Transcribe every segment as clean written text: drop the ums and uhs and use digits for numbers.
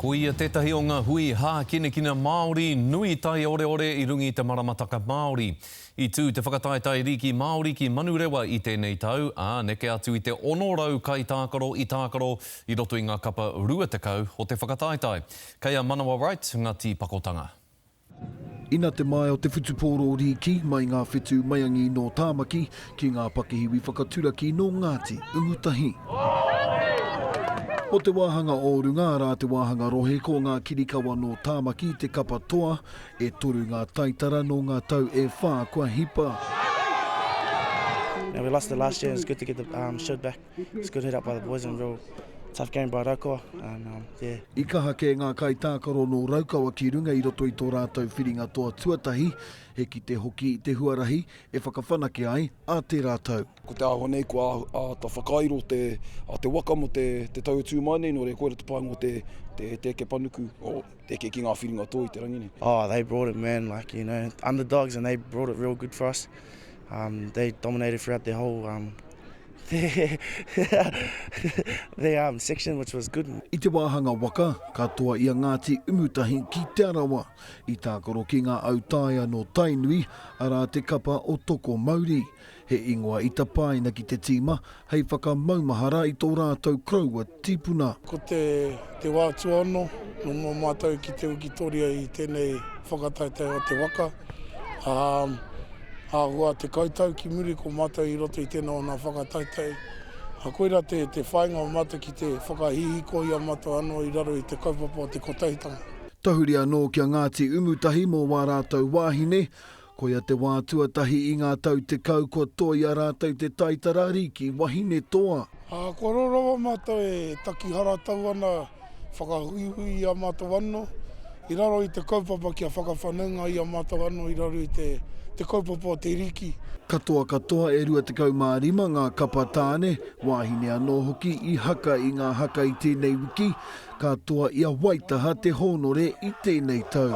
Koia tētahi o ngā hui hākinakina Māori nui taioreore i runga i te maramataka Māori. I tū te whakataetae rīki Māori ki Manurewa i tēnei tau, ā, neke atu i te 600 kaitākaro i tākaro i roto i ngā kapa 20 o te whakataetae. Kei a Manawa Wright ngā tīpakotanga. Ina te mae o te whutupōro rīki mai ngā whetū maiangi nō Tāmaki ki ngā pakihiwi whakaturaki nō Ngāti Umutahi. Mō te wāhanga o runga, arā te wāhanga rohe, ko ngā kirikawa nō Tāmaki te kapa toa, e toru ngā taitara nō ngā tau e whā kua hipa. You know, we lost it last year, it's good to get the um, shield back. It's good hit up by the boys and real tough game by Raukawa and um, yeah. I kaha kē ngā kaitākaro nō Raukawa ki runga i roto i tō rātou whiringa toa tuatahi, he kite hoki i te huarahi e whakawhanake ai ā tērā tau. Ko te āhua nei kua āta whakairo te, a te waka mō te, te tau e tū mai nei, nō reira koira te painga o te, te, te eke panuku, o, te eke ki ngā whiringa toa i te rangi nei. Oh, they brought it man, like you know, underdogs and they brought it real good for us. Um, they dominated throughout the whole um, the um, section which was good. I te wāhanga waka, ka toa i a Ngāti Umutahi ki Te Arawa. I tākaro ki ngā autaia nō Tainui, arā te kapa o Toko Mauri. He ingoa i tapaina ki te tīma hei whakamaumahara i tō rātou koroua tipuna. Ko te te wā tuaono nō mō mātou ki te wikitoria i tēnei whakataetae o te waka. Ā, āhua 10 tau ki muri ko mātou i roto i tēnā o ngā whakataetae. Ā, koirā te, te whāinga o mātou ki te whakahihiko i a mātou anō i raro i te kaupapa o te kotahitanga. Tahuri anō ki a Ngāti Umutahi mō wā rātou wāhine, koia te wā tuatahi i ngā tau 10 kua toia rātou te taitara rīki wahine toa. Ā, kua roa rawa mātou e taki haratau ana whakahuihui i a mātou anō, i raro i te kaupapa kia whakawhanaunga i a mātou anō i raro i te, te kaupapa o te riki. Katoa katoa e 25 ngā kapa tāne, wāhine anō hoki i haka i ngā haka i tēnei wiki, ka toa i a Waitaha te hōnore i tēnei tau.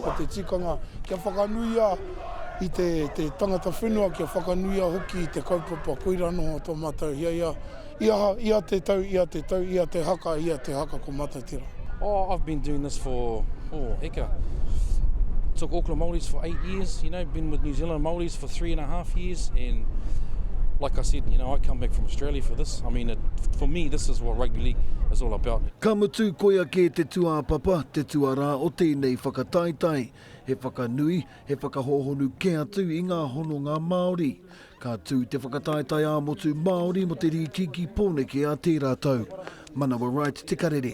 Ko te tikanga kia whakanuia i te, te tangata whenua, kia whakanuia hoki i te kaupapa, koira noho tō mātou hiahia, i aha, ia te tau, ia te tau, ia te haka, ia te haka ko mātou tērā. Oh, I've been doing this for, oh, heka, took Auckland Māoris for eight years, you know, been with New Zealand Māoris for three and a half years, and like I said, you know, I come back from Australia for this. I mean, it, for me, this is what rugby league is all about. Ka mutu, koia kē te tūāpapa, te tuarā o tēnei whakataetae. He whakanui, he whakahōhonu kē atu i ngā hononga Māori. Ka tū te whakataetae ā-motu Māori mō te rīki ki Pōneke ā tērā tau. Manawa Wright, Te Karere.